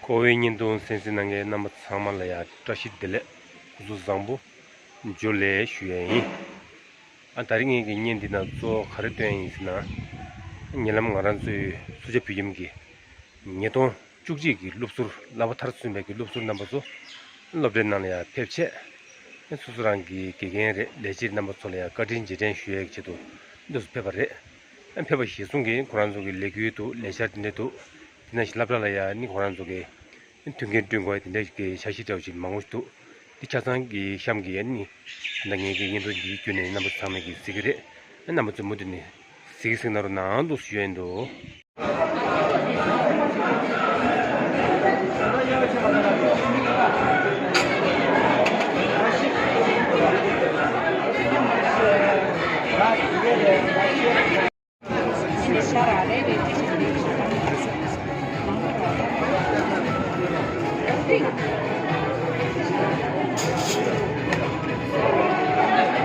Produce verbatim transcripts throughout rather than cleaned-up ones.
ཁོ་བོའི་བརྙན་ཐུང་གསན་གཟིགས་གནང་མཁན་རྣམ་པ་ཚང་མ་ལ་ཡང་བཀྲ་ཤིས་བདེ་ལེགས། སྐུ་གཟུགས་བཟང་པོ། ཇུ་ལེ་ཞུ་ཡས་ཡིན། ཨ་ད་རིང་ངེད་ཀྱི་བརྙན་འདི་ནང་གཙོ་བོ་ག་རེ་སྟོན་ཡས་ཡིན་ཟེར་ན། ཉེ་ལམ་ང་རང་ཚོའི་སུ་ཇཱ་བོད་ཁྱིམ་གྱི་ཉིས་སྟོང་བཅུ་གཅིག་གི་སློབ་ཟུར་བསླབ་པ་མཐར་སོན་པའི་གི་སློབ་ཟུར་རྣམ་པ་ཚོ་སློབ་གྲྭའི་ནང་ལ་ཡང་ཕེབས་ཆེད། སོ་སོ་རང་གི་དགེ་རྒན་རེད་ལས་བྱེད་རྣམ་པ་ཚོ་ལ་ཡང་བཀའ་དྲིན་རྗེས་དྲན་ཞུ་ཡས་ཀྱི་ཆེད་དུ་འདུག་སེ་ཕེབས་པ་རེད། ཕེབས་པ་གཞིར་བཟུང་གིས་ཁོ་རང་ཚོ་གི་ལས་འགུལ་འདུག་ལས་འཆར་དེ་འདྲ་འདུག་དེ་ནང་བཞིན་སློབ་གྲྭ་ལ་ཡང་ནི་ཁོ་རང་ཚོ་གི་མཐུན་རྐྱེན་བསྐྲུན་དགོས་དེ་འདྲ་གི་འཆར་གཞི་འདྲ་བོ་ཞིག་མང་པོ་ཞིག་འདུག་དེ་ཆ་ཚང་གི་གཤམ་གྱི་ནི་ད་ངེད་ཀྱི་བརྙན་ཐུང་འདིའི་བརྒྱུད་ནས་རྣམ་པ་ཚང་མས་ཀྱི་གཟིགས་ཀྱི་རེད། རྣམ་པ་ཚོས་མུ་མཐུད་ནས་གཟིགས་གཟིགས་གནང་རོགས་གནང་འདུག་ཞུ་ཡས་འདུག་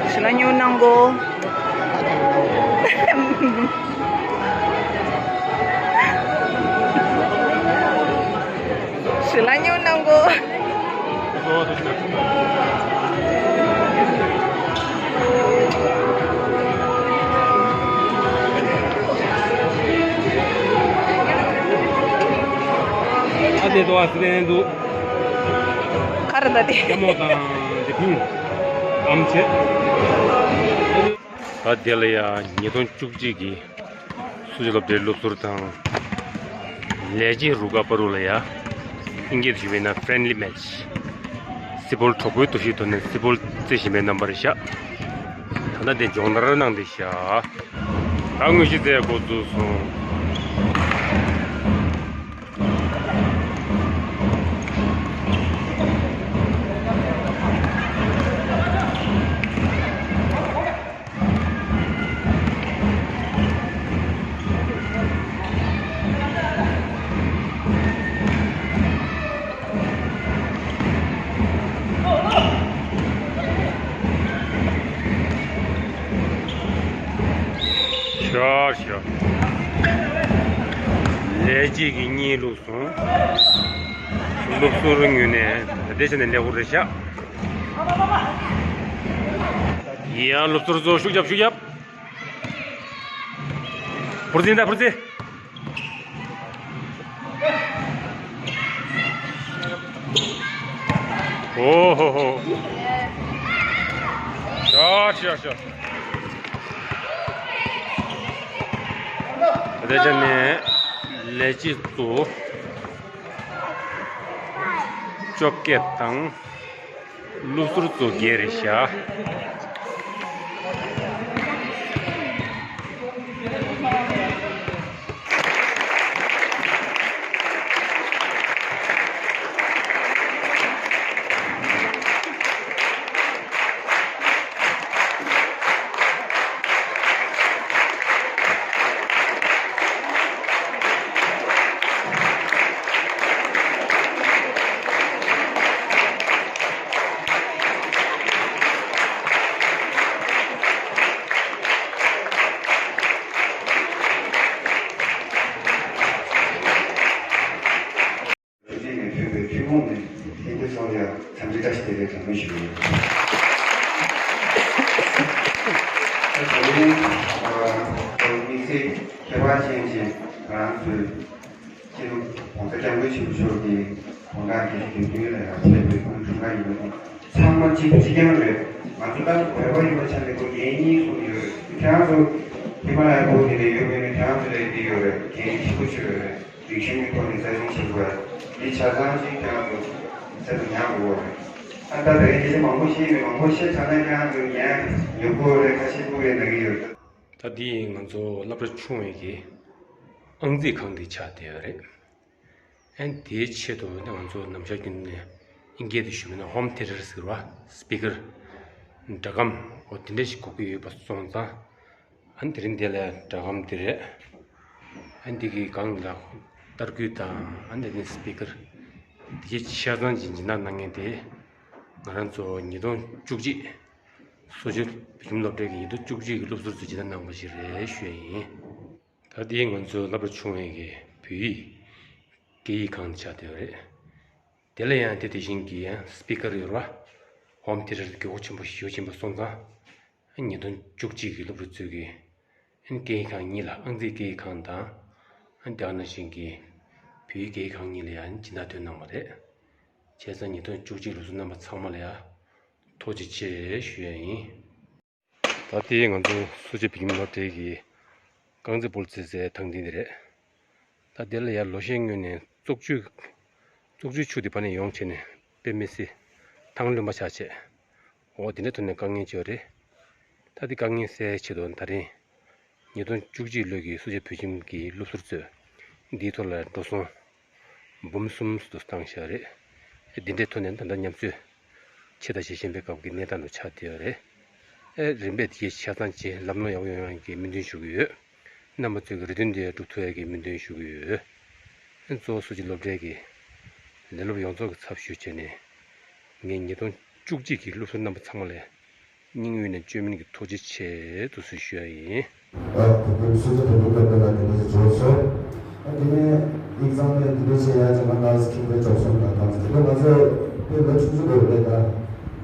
ཞི་ལ་ཉུང་གནང་གོ། ཞི་ལ་ཉུང་གནང་གོ། ཨ་དེ་དོ་ཨ་སི་ལེན་འདུག་ག་རེ་ད་དེ། ཡ་མོ་དང་དེ་ཕིང་ཨམ་ཆེ། ད་དེ་ལ་ཡ་ཉིས་སྟོང་བཅུ་གཅིག་གི་སུ་ཇཱ་སློབ་གྲྭའི་སློབ་ཟུར་དང་། ལས་བྱེད་རུ་ཁག་བར་ལ་ཡ། ཨིན་སྐད་དུ་ཞུས་པ་ཡིན་ན་friendly match། སི་པོལ་གྲོགས་པོའི་འདུ་ཤེས་ཐོག་ནས་སི་པོལ་རྩེ་བཞིན་པའི་རྣམ་པར་བཞག་ད་ལྟ་དེ་སྦྱོང་བརྡར་གནང་བསྡད་བཞག་ད་དངོས་གཞི་རྩེ་འགོ་བཙུགས་སོང་། ཤ་ཤ། ལས་བྱེད་ཀྱི་གཉིད་ལུག་སོང་། སློབ་ཟུར་ངོས་ནས་ད་ལྟའི་ཆ་ནས་ལས་འགུལ་རེད་ཤག་ཡ་སློབ་ཟུར་ཚོ་ཤུགས་རྒྱབ་ཤུགས་རྒྱབ། འཕུར་རྩེ་ད་འཕུར་རྩེ། ཨོ་ཧོ་ཧོ། ཤ་ཤ་ཤ། ད་ལྟའི་ཆ་ནས་ལས་བྱེད་ཚོ་བཅོ་བརྒྱད་དང་། སློབ་ཟུར་ཚོ་བརྒྱད་རེད་ཤག་ཆོས་ཅན་ནས་ཐོན་པའི་ཐུན་མོང་ནས་ལྷན་རྒྱས་ཚོར་ཡང་འཚམས་འདྲི་བཀྲ་ཤིས་བདེ་ལེགས་གྲངས་མེད་ཞུ་གི་ཡོད། ད་དེ་རིང་དམིགས་བསལ་ཁྱད་པར་ཅན་ཅིག་ང་རང་ཚོའི་སྤྱི་ནོར་༸གོང་ས་༸སྐྱབས་མགོན་ཆེན་པོ་མཆོག་གི་དགུང་གྲངས་བརྒྱད་ཅུ་གྱ་བདུན་ལ་ཡང་ཕེབས་པའི་སྐུའི་འཁྲུངས་སྐར་ཡིན་པ་དང་། ཚང་མ་གཅིག་པ་གཅིག་རྐྱང་རེད། ང་ཚོ་ད་བོད་པ་ཡིན་པའི་ཆ་ནས་སྒོ་རྒྱན་གཉིས་གསུམ་ཡོད་རེད། ཁྱེད་རང་ཚོ་ཧི་མ་ལ་ཡ་བོད་འདི་ལ་ཡོད་པའི་ནི་ཁྱེད་རང་ཚོ་ལས་འདི་ཡོད་རེད། རྒྱན་ཆེན་པོ་ཆེ་ཡོད་རེད། རིག་གཞུང་གི་ཐོག་ནས་རྩ་ཆེན་ཆེ་དགོས། འདི་ཆ་ཚང་ཅིག་ཀྱང་དུ་གསལ་དུ་ཉར་དགོས་རེད། ཨ་ད་ད་རེས་སྐད་ཆ་མང་པོ་བཤད་ཡོད། མང་པོ་བཤད་ཚར་ན་ཀྱང་དུ་ཉན་ཉོབ་དགོས་རེད། ཁ་ཤས་སྤུ་རེད་ན་གི་ཡོད། ད་འདི་ང་ཚོ་སློབ་གྲྭ་ཆུང་བའི་གི་ཨང་རྩིས་ཁང་འདི་ཆགས་བསྡད་ཡོད་རེད། ཨན་དེའི་ཆེད་དུ་ང་ཚོ་ནམ་ཞག་རྒྱུན་ནས་ཨིན་སྐད་དུ་ཞུས་པ་ན་ཧོམ་ཐེ་ཊར་ཟེར་བ་སི་པི་ཀར་སྒྲ་སྒམ་འོ་དེ་འདྲ་ཞིག་དགོས་ཀྱི་ཡོད་པ་སོང་ཙང་། ཨ་ནི་དེ་རིང་འདི་ལ་སྒྲ་སྒམ་འདི་རེད། ཨ་ནི་འདི་གི་སྒང་ལ་ཏར་སྐུད་དང་ཨ་ནི་འདི་ནི་སི་པི་ཀར་འདི་གའི་ཆ་ཚང་ཅིག་སྦྱིན་བདག་གནང་མཁན་དེ་ང་རང་ཚོ་ཉིས་སྟོང་བཅུ་གཅིག་སོ་ཇཱ་བོད་ཁྱིམ་སློབ་གྲྭའི་གི་ཉིས་སྟོང་བཅུ་གཅིག་གི་སློབ་ཟུར་ཚོས་སྦྱིན་བདག་གནང་པ་ཞིག་རེད་ཞུ་ཡ་ཡིན། ད་འདི་ང་ཚོའི་སློབ་གྲྭ་ཆུང་བའི་གི་བོད་ཡིག་སྐད་ཡིག་ཁང་ཆགས་བསྡད་ཡོད་རེད། དེ་ལ་ཡང་དེ་དེ་བཞིན་གྱི་ཡང་སི་པི་ཀར་ཡོད་རེད་བ། ཧོམ་ཐི་ཡེ་ཊར་དགེ་ཁོག་ཆེན་པོ་ཞེ་པོ་ཅིག་ཡིན་པ་སོང་ཙང་། ཉིས་སྟོང་བཅུ་གཅིག་གི་སློབ་ཕྲུག་ཚོས་ཀྱི་སྐད་ཡིག་ཁང་གཉིས་ལ། ཨང་རྩིས་སྐད་ཡིག་ཁང་དང་། དེ་ག་ནང་བཞིན་གྱི་བོད་ཡིག་སྐད་ཡིག་ཁང་གཉིས་ལ་ཡང་སྦྱིན་བདག་ཐོན་གནང་བ་རེད། བྱས་ཙང་ཉིས་སྟོང་བཅུ་གཅིག་སློབ་ཕྲུག་རྣམ་པ་ཚང་མ་ལ་ཡང་ཐུགས་རྗེ་ཆེ་ཞུ་ཡ་ཡིན། ད་ལྟའི་ང་ཚོ་སུ་ཇཱ་བོད་ཁྱིམ་སློབ་གྲྭའི་གི་རྐང་རྩེད་སྤོ་ལོ་རྩེད་སའི་ཐང་སྟེང་འདི་རེད། ད་དེ་ལ་ཡར་ལོ་ཤས་སྔོན་ནས་བཙོག་ཆུ། བཙོག་ཆུའི་ཆུ་དེ་ཕར་ནས་ཡོང་བྱས་ནས་དཔེ་མི་སྲིད་ཐང་རློན་པ་ཆགས་བྱས། འོ་དེ་འདྲའི་ཐོག་ནས་དཀའ་ངལ་ཅིག་ཡོད་རེད། ད་དེ་དཀའ་ངལ་སེལ་ཆེད་དུ་ད་རིང་ཉིས་སྟོང་བཅུ་གཅིག་ལོའི་གི་སུ་ཇཱ་བོད་ཁྱིམ་གྱི་སློབ་ཟུར་ཚོས་འདིའི་ཐོག་ལ་འགྲོ་སོང་འབུམ་གསུམ་ཙམ་བཏང་བཞག་རེད། འདི་འདྲའི་ཐོག་ནས་ད་ལྟ་ཉམས་ཚོད་ཆེ་དང་ཆེ་བཞིན་པའི་སྐབས་ཀྱི་གནས་སྟངས་དུ་ཆགས་བསྡད་ཡོད་རེད། ཨེ་རིམ་པས་དེ་ཆ་ཚང་ཅིག་ལམ་ལྷོང་ཡག་པོ་ཡོང་ཡག་གི་སྨོན་འདུན་ཞུ་གི་ཡོད། རྣམ་པ་ཚོས་ཀྱི་རེ་འདུན་དེ་སྒྲུབ་ཐུབ་ཡག་གི་སྨོན་འདུན་ཞུ་གི་ཡོད། ཨེ་གཙོ་བོ་སུ་ཇཱ་སློབ་གྲྭའི་གི་ལས་སློབ་ཡོངས་རྫོགས་ཀྱི་ཚབ་ཞུས་བྱས་ནས། ངས་ཉིས་སྟོང་བཅུ་གཅིག་གི་སློབ་ཟུར་རྣམ་པ་ཚང་མ་ལ་སྙིང་དབུས་ནས་བཅོས་མིན་གྱི་ཐུགས་རྗེ་ཆེ་དུ་ཟེར་ཞུ་ཡ་ཡིན། ཨ་དེ་དུས་སུ་ཇཱ་བོད་ཁྱིམ་སློབ་གྲྭ་ལ་དེ་འདྲ་ཞིག་འབྱོར་སོང་། ཨ་དེ་ནས་ཡིག་ཚང་ནས་དེ་འདྲ་བྱེད་ཡ་ཅིག་མ་ནག་ཁྱིམ་པའི་འབྱོར་སོང་དང་། དེ་ལ་ང་ཚོ་དཔེ་ལོ་ཆུང་ཆུང་འདྲ་བོ་རེད་ད།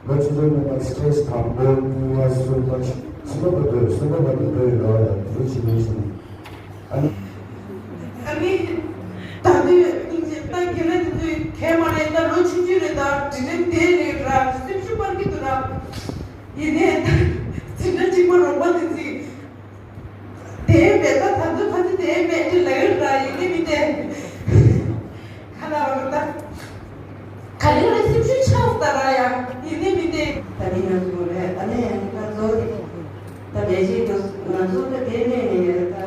ལོ་ཆུང་ཆུང་ནས་ད་སི་ཊེ་ཇི་དང་པོ་གཉིས་པ་གསུམ་པ། གསུམ་པ་བར་དུ། གསུམ་པ་བར་དུ་འགྲོ་ཡི་རེད་བ། ཡ་དེ་འདྲ་བྱེད་མཁན་ཞིག་ནས། ཨ་ནི། ཨ་ནི། ད་དུས་སྙིང་རྗེ། ད་ཁྱེད་རང་དེ་ཚོའི་གས་མ་རེད། ད་ལོ་ཆུང་ཆུང་རེད། ད་དྲིན་ལན་དེ་རེད་ར། སེམས་ཤུགས་སྤར་གྱི་འདུག་ར། ཡིན་ནའི་ད་ཟིན་གྲྭ་གཅིག་པ་རོགས་པ་དེ་ཚོས་དེ་མེད། ད་ད་དུང་ཁ་ཚིག་དེ་མེད་དེ་ལབ་ཡོད་ར། ཡིན་ནའི་མི་དེ་ག་ལ་བ་ད། ག་ལེར་སེམས་ཤུགས་ཆག་སྟེ་ར་ཡ། ཡིན་ནའི་མི་དེ། ད་འདི་ང་ཚོ་རེད། ད་ནས་ཡང་ད་གཙོ་བོ་དེ། ད་ལས་བྱེད་དུ་ང་ཚོ་ད་དེ་ལས་ནས་ད་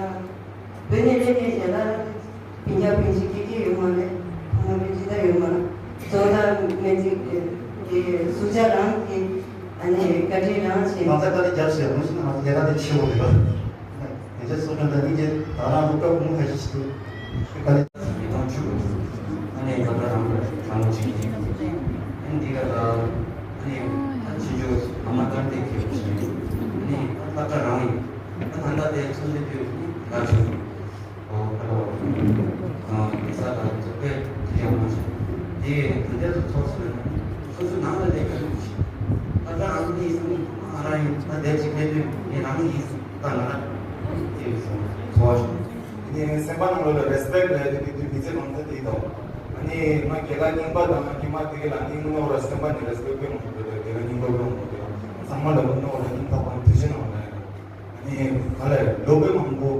བོད་ནས་ལས་ནས་བྱས་ད་བོད་རྒྱ་བོད་ཅིག་སྐད་ཀྱི་ཡོད་མ་རེད། ཕ་མ་བོད་ཅིག་ད་ཡོད་མ་རེད། གཙོ་བོ་ད་སྨན་རྩིས་དེ་སུ་ཇཱ་རང་གི་ཨ་ནི་བཀའ་དྲིན་རང་བྱས། ང་ཚོ་ད་ལྟ་རྒྱབ་བྱས་རུང་ཞིག་ན་ང་ཚོ་ལས་ཀ་དེ་ཆེ་བོ་རེད་པ། དེ་ཚོ་སོང་ཙང་ད་ནི་ཀྱེ་ད་རང་སློབ་གྲྭ་གུང་ཁ་ཤས་ཤིག་ཏུ་དཀའ་ལས། ཉིས་སྟོང་བཅུ་དགུ། ཨ་ནི་སློབ་གྲྭ་རང་རང་ཅིག་ཅིག་ཨ་ནི་འདི་ག་ལ་ཨ་ནི་ད་ཕྱི་ཕྱོགས་ཨ་མ་དཀར་འདེགས་ཁེལ་བ་ཞིག་ཡིན། ཨ་ནི་ད་སློབ་གྲྭ་རང་ཡིན། ད་ད་ལྟ་དེ་ཚོ་ལས་དུས་ད་ཆུང་ཨོ་ཁ་ལོ་ཨ་དེ་ས་ད་ཚོ་དཔེ་དེ་ཡང་མ་ཆགས། དེ་ད་ལྟ་ཚོ་ཚོགས་སུ་ལ་སོ་སོའི་ནང་ལ་ལས་ཀ་ཡོད་ཞིག་སློབ་གྲྭ་རང་ནི་ཡིན་ང་རང་ཡིན། ད་དེ་ཅིག་ལས་དུས་ངས་རང་ཡིན། ད་ང་རང་དེ་ཡིན་སོང་ཚོར་བ་བྱུང་། ཨ་ནི་སེམས་པ་ནང་ལོགས་ལ་རེ་སི་པེག་ལབ་ཡ་དེ་དུས་དུས་མི་ཚེ་གང་ཚེ་དེ་དང་། ཨ་ནི་ང་རྒན་ལགས་རྙིང་པ་དང་རྙིང་མ་དེ་ག་ལ་ནི་དངོས་གནས་ར་སེམས་པ་ནས་རེ་སི་པེག་དཔེ་མང་པོ་ཡོད་རེད། རྒན་ལགས་རྙིང་པ་དཔེ་མང་པོ་ཡོད། ཚང་མ་ལ་དངོས་གནས་ར་སྙིང་ཐག་པ་ནས་ཐུགས་རྗེ་གནང་བ་རེད། ཨ་ནི་ག་ལ་ལོ་དཔེ་མང་པོ་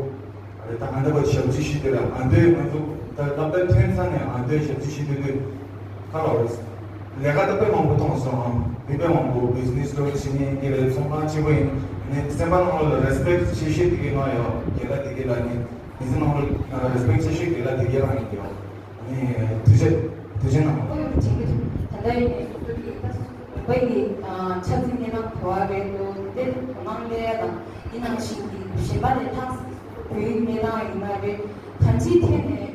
རེད། ད་ང་འདྲ་བ་ཞབས་ཕྱི་ཞུས་དེ་ལ་ཨ་མདོའི་ང་ཚོ་ད་སློབ་གྲྭ་ཐོན་ཚར་ནས་ཨ་མདོའི་ཞབས་ཕྱི་ཞུས་དེ་དུས། ཁ་ལོ་རེད། ལས་ཀ་ད་དཔེ་མང་པོ་མཐོང་སོང་ཨང་། མི་དཔེ་མང་པོ་བི་ཛི་ནེ་སི་སི་ལོ་བྱེད་མཁན་གྱི་རེད། ཚོང་ཁང་ཆེན་པོ་ཡིན། ནས་སེམས་པ་ནང་ལ་རེ་སི་པེག་ཆེ་ཤོས་དེ་གའི་ང་ཡོད། རྒན་ལགས་དེ་གའི་ལ་ནི་མི་ཚེ་ནང་ལ་རེ་སི་པེག་ཆེ་ཤོས་རྒན་ལགས་དེ་གའི་རང་ཡིན་ཡོད། ནས་ཐུགས་རྗེ་ཐུགས་རྗེ་གནང་། ཨོ་ཡོད་ཅིག་གི་ད་ལྟ་ཡིན་ནས་སོ་སོ་གི་ད་སོ་སོ་བོད་ཀྱི་ཆབ་སྲིད་གནས་སྟངས་ག་བ་རེད་འདུག་དེ་དོ་སྣང་སླེབས་ཡ་དང་། དེ་ནང་བཞིན་གྱི་གཞན་པ་ལས་ཐག་བོད་ཡིག་གནས་སྟངས་ཡིན་ན་རེད། གང་ཅིའི་ཐད་ནས་ནི་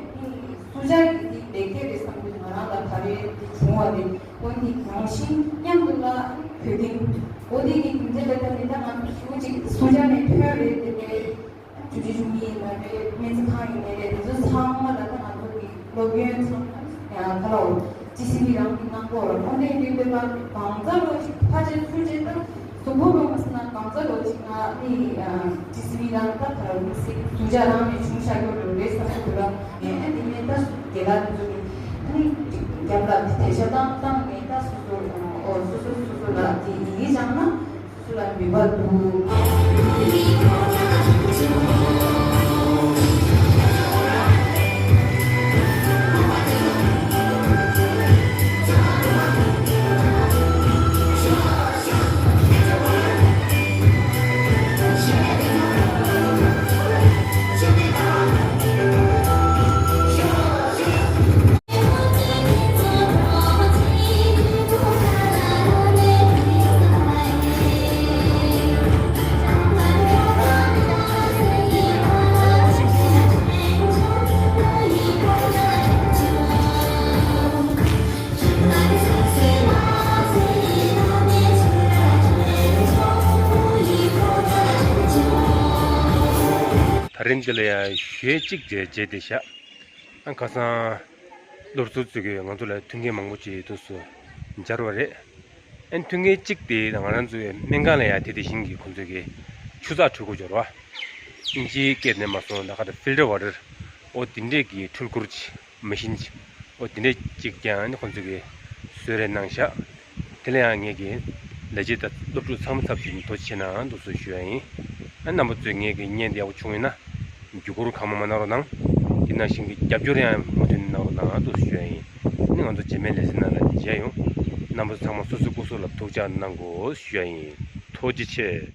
སུ་ཇཱ་གི་དེ་ལེགས་སྐྱེས་རེད་བསམ་གྱི། ང་རང་ལ་ག་རེ་བྱུང་བ་རེད། འོ་ནི་ནང་བཞིན་མཉམ་དུ་ལ་བོད་དིང་འོ་དེ་གི་དེ་འདྲ་ལས་ད་ནི་ད་ང་ཞུ་ཅིག་སུ་ཇཱ་ནས་ཐོན་རེད་དེ་ནས་ཆུ་ཆུ་ཆུ་མི་ཡིན་ན་རེད། སྨན་རྩིས་ཁང་ཡིན་ནའི་རེད། དེ་ཚོ་ཚང་མ་ལ་ད་ང་ཚོ་གི་སློབ་ཡོན་ཚང་མ་ཡང་ད་ལོ་ཅི་སི་བི་རང་གི་གནང་སྐོར་འོ་དེ་འདི་འདོད་པ་གང་ཚ་ལོ་ཅིག་ཕ་ཆེ་ཚུལ་ཆེ་ད། གཟུགས་པོ་ལོ་མ་སི་ན་གང་ཚ་ལོ་ཅིག་ང་ནི་ཅི་སི་བི་རང་ད་ཁ་ར་མི་སི་སུ་ཇཱ་རང་ནས་བྱུང་ཤག་ཡོད་རེད་བསམ་གྱི་འདུག་ལ། ངས་ཨ་དེ་ནས་ད་རྒན་ལགས་དེ་ཚོ་གི་ཨ་ནི་རྒྱབ་ལ་དེ་ཤ་བཏང་བཏང་ནས་ད་སོ་སོ་ཨོ་སོ་སོ་སོ་སོ་ལ་དེ་ཡིག་སྦྱངས་ན་སོ་སོ་ལ་ནུས་པ་འདུག་ད་རིང་འདི་ལ་ཡང་ཞོལ་གཅིག་བྱས་བྱས་ཏེ་བཞག་ཨ་ཁ་སང་ སློབ་ཟུར་ཚོས་ཀྱིས་ང་ཚོ་ལ་མཐུན་རྐྱེན་མང་པོ་ཅིག་དུས་སུ་སྦྱར་བ་རེད། ཨན་མཐུན་རྐྱེན་གཅིག་དེ་ང་རང་ཚོའི་སྨན་ཁང་ལ་ཡང་དེ་དེ་བཞིན་གྱི་ཁོང་ཚོས་ཀྱི་ཆུ་ཚགས་འཕྲུལ་འཁོར་སྦྱོར་བ། ཨིན་ཇིའི་སྐད་ནས་མ་སོང་ད་ག་ད་ཕིལ་ཊར་ཝ་ཊར། ཨོ་དེ་འདྲས་ཀྱི་འཕྲུལ་འཁོར་ཅིག་མ་ཤིན་ཅིག་ཨོ་དེ་འདྲས་ཅིག་ཀྱང་ནི་ཁོང་ཚོས་ཀྱི་གསོལ་རས་གནང་ཤག་དེ་ལ་ཡང་ངས་ཀྱི་ལས་བྱེད་དང་སློབ་ཕྲུག་ཚང་མ་ཚབ་ཞུས་ནས་ཐུགས་རྗེ་ཆེ་གནང་འདུག་སེ་ཞུ་ཡ་ཡིན། ཨ་རྣམ་པ་ཚོས་ངས་ཀྱི་བརྙན་དེ་ཡག་པོ་བྱུང་ཡོད་ན། བརྒྱུད་སྐུར་གང་མང་མང་གནང་རོགས་གནང་། དེ་ནང་བཞིན་གྱི་རྒྱབ་སྐྱོར་ཡང་མུ་མཐུད་གནང་རོགས་གནང་དུ་ཞུ་ཡ་ཡིན། ནི་ང་ཚོ་རྗེས་མའི་ལེ་ཚན་ནང་ལ་མཇལ་ཡོང་། རྣམ་པ་ཚང་མ་སོ་སོ་སྐུ་གཟུགས་ལ་ཐུགས་ཅག་གནང་དགོས་ཞུ་ཡ་ཡིན། ཐུགས་རྗེ་ཆེ།